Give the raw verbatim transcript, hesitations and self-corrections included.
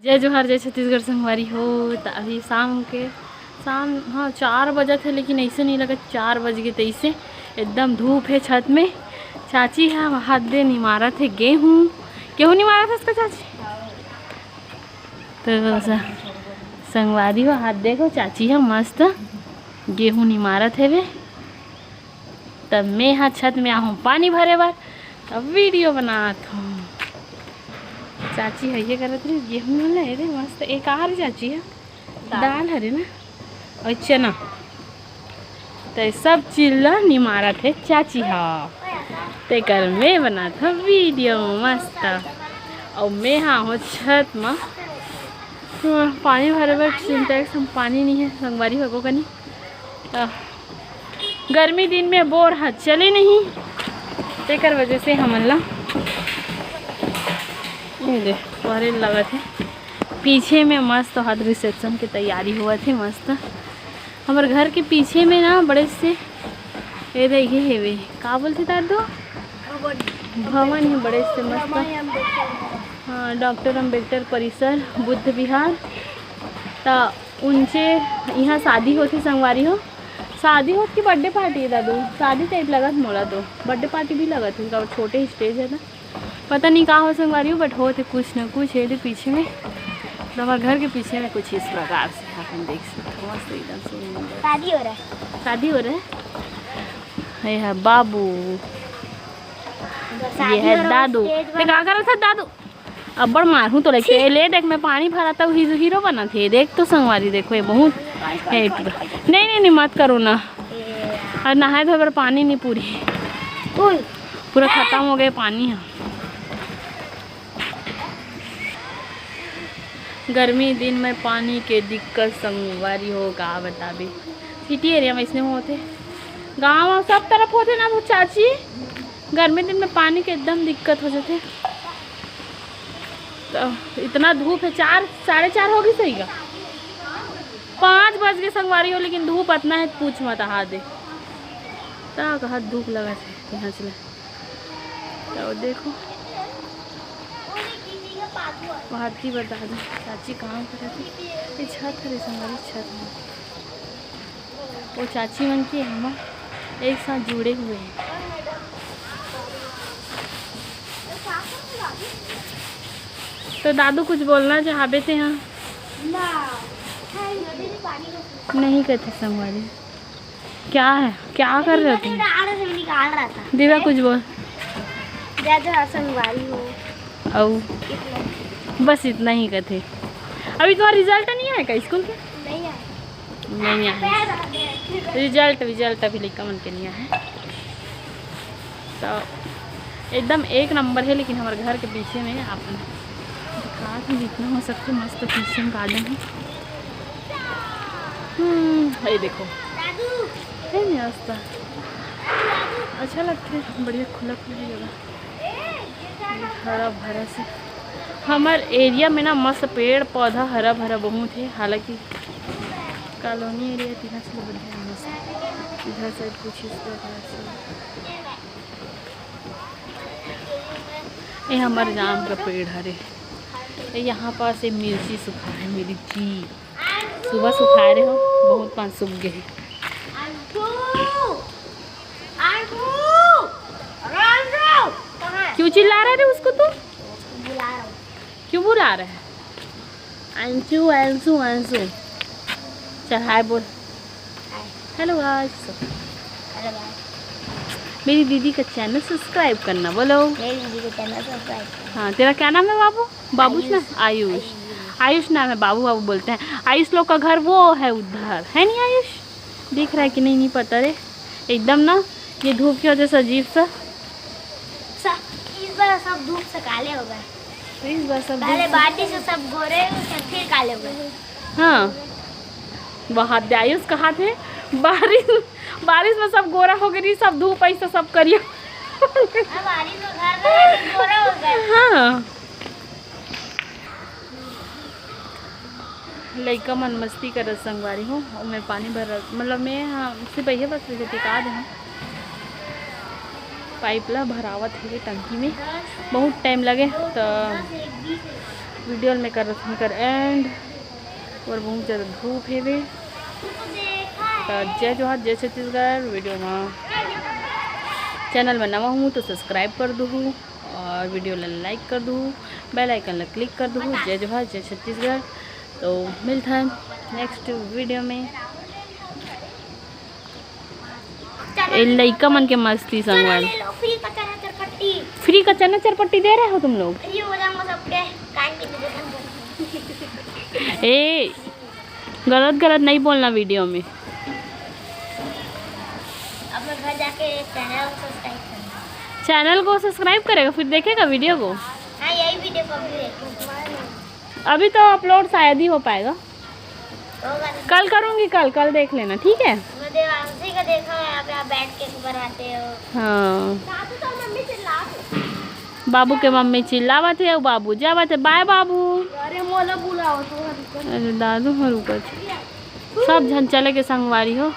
जय जोहार, जय छत्तीसगढ़ संगवारी हो। त अभी शाम के, शाम, हाँ, चार बजत हे, लेकिन ऐसे नहीं लगत चार बज गे। तैसे एकदम धूप हे छत में। चाची ह हाथ दे निमारत हे गेहूँ। गेहूँ निमारत हस का चाची? तो स-, संगवारी हो, हाथ देखो, चाची ह मस्त गेहूँ निमारत हेवे। तब मैं हा छत में आहूँ पानी भरे बर, अब वीडियो बनात हूँ। चाची ह ये करत रही गेहूँ वाला, अरे मस्त। एक आर चाची ह दाल हरे ना, और चना, तो सब चीज ला निमारत हे चाची ह। तेकर मैं बनात हूँ वीडियो मस्त। और मैं हा हो छत में पानी भरे बर सिंटेक्स हम पानी नहीं है संगवारी हो कनी। त गर्मी दिन में बोर ह चले नहीं, तेकर वजह से हमन ला ये दे परे लगत हे। पीछे में मस्त हाथ रिसेप्शन के तैयारी होवत हे। मस्त हमर घर के पीछे में ना बड़े से ये दे ये हेवे, का बोलथे दादू? भवन। भवन हे बड़े से मस्त। हाँ, डॉक्टर अम्बेडकर परिसर, बुद्ध विहार। त उनसे यहाँ शादी होथे संगवारी हो। शादी होत कि बर्थडे पार्टी हे दादू? शादी टाइप लगत मोला तो। बर्थडे पार्टी भी लगत हे, काबर छोटे स्टेज हे ना। पता नहीं का हो संगवारी हो, बट होत हे कुछ ना कुछ। ये दे पीछे में तो हमारे घर के पीछे में कुछ इस प्रकार से अपन देख सकते हो। मस्त एकदम सुंदर शादी हो रहा है। शादी हो रहा है। ये है बाबू, ये है दादू। ते का करत हे दादू? अब्बड़ मारहूँ तो लगते। ले देख, मैं पानी भरा था, हीरो, हीरो बनत हे। देख तो संगवारी, देखो ये बहुत हे। नहीं, नहीं, नहीं, मत करो ना। और नहाए धोए बर पानी नहीं पूरी, पूरा खत्म हो गए पानी ह। गर्मी दिन में पानी के दिक्कत संगवारी हो, का बताबे। सिटी एरिया में इसने होथे, गाँव में सब तरफ होथे ना वो चाची। गर्मी दिन में पानी के एकदम दिक्कत हो जाथे। तो इतना धूप है, चार, साढ़े चार होगी सही का, पाँच बज गए संगवारी हो, लेकिन धूप इतना है पूछ मत, हाथ दे। ता कहा धूप लगा थे यहाँ चले। तो देखो, भारती बता दो चाची काम करत हे। ये छत हरे संगवारी, छत में वो चाची मन के हमर एक साथ जुड़े हुए हैं। तो दादू कुछ बोलना चाहबे ते हाँ? नहीं कहते संगवारी। क्या है, क्या कर रहे हो तुम? निकाल रहा था, निकाल रहा था। दिव्या कुछ बोल। जय जोहार संगवारी हो। अउ इतना। बस इतना ही कहते। अभी तुम्हारा रिजल्ट नहीं आया का स्कूल के? नहीं आया। नहीं आया। रिजल्ट, रिजल्ट अभी लइका मन के नहीं आया है। तो एकदम एक नंबर है, लेकिन हमारे घर के पीछे में आप दिखात हूँ जितना हो सकते मस्त पीछे में गार्डन है। हम्म, ये देखो। है नहीं रास्ता। अच्छा लगता है, बढ़िया खुला खुला जगह। हरा भरा से। हमर एरिया में ना मस्त पेड़ पौधा हरा भरा बहुत है, हालांकि कॉलोनी एरिया तिहा से बढ़िया है मस्त। इधर साइड कुछ इस प्रकार से। ये हमर जाम का पेड़ हरे। ये यहाँ पास ये मिर्ची सुखा है, मिर्ची सुबह सुखाए रहे हो, बहुत पान सूख गए हैं। क्यों चिल्ला रहे थे उसको तू? क्यों बुला रहे हैं? अंशु, अंशु, अंशु। चल हाय बोल। हेलो गाइस। मेरी दीदी का चैनल सब्सक्राइब करना, बोलो। मेरी दीदी का चैनल सब्सक्राइब करना। हाँ, तेरा क्या नाम है बाबू? बाबूश ना? आयुष। आयुष। आयुष नाम है, बाबू बाबू बोलते हैं। आयुष लोग का घर वो है उधर, है नहीं आयुष? दिख रहा है कि नहीं, नहीं पता रे। एकदम ना, ये धूप की वजह से अजीब सा। स-, इस बार सब धूप से काले हो गए। इस बार सब पहले धूप से बारिश में सब गोरे हुए थे, फिर काले हो गए। हाँ, वहाँ आयुष कहा थे, बारिश, बारिश में सब गोरा हो गई, सब धूप ऐसा सब करिया। हाँ, बारिश में घर का आदमी गोरा हो गया। हाँ। लइका मन मस्ती करत संगवारी हो, अउ मैं पानी भर, मतलब मैं, हाँ, सिपहिया बस लेके टिका दे हूँ। पाइप ला भरावत हे टंकी में, बहुत टाइम लगे, तो वीडियो में कर रखन कर एंड। और बहुत ज़्यादा धूप हेवे। तो जय जोहार, जय छत्तीसगढ़। वीडियो में, चैनल में नवा हूँ तो सब्सक्राइब कर दूहू और वीडियो ला लाइक कर दूहू, बेल आइकन ला क्लिक कर दूहू। जय जोहार, जय छत्तीसगढ़। तो मिलथन नेक्स्ट वीडियो में। ए लइका मन के मस्ती संगवारी। फ्री का चना चरपट्टी। फ्री का चना चरपट्टी दे रहे हो तुम लोग? फ्री हो जाऊंगा सबके। काहे के दे देता हूँ? ए, गलत गलत नहीं बोलना वीडियो में। अब मैं घर जाके चैनल को सब्सक्राइब करूँगा। चैनल को सब्सक्राइब करेगा, फिर देखेगा वीडियो को? हाँ, यही वीडियो को भी देखूंगा। अभी तो अपलोड शायद ही हो पाएगा। होगा तो कल करूँगी, कल, कल देख लेना, ठीक है? मैं देवांशी का देखा है, आप यहाँ बैठ के बनाते हो। हाँ। दादू तो मम्मी चिल्ला। बाबू के मम्मी चिल्लावत है, बाबू जावत है। बाय बाबू। अरे मोला बुलाओ तो। अरे दादू हर रुकत। सब झन चले के संगवारी हो।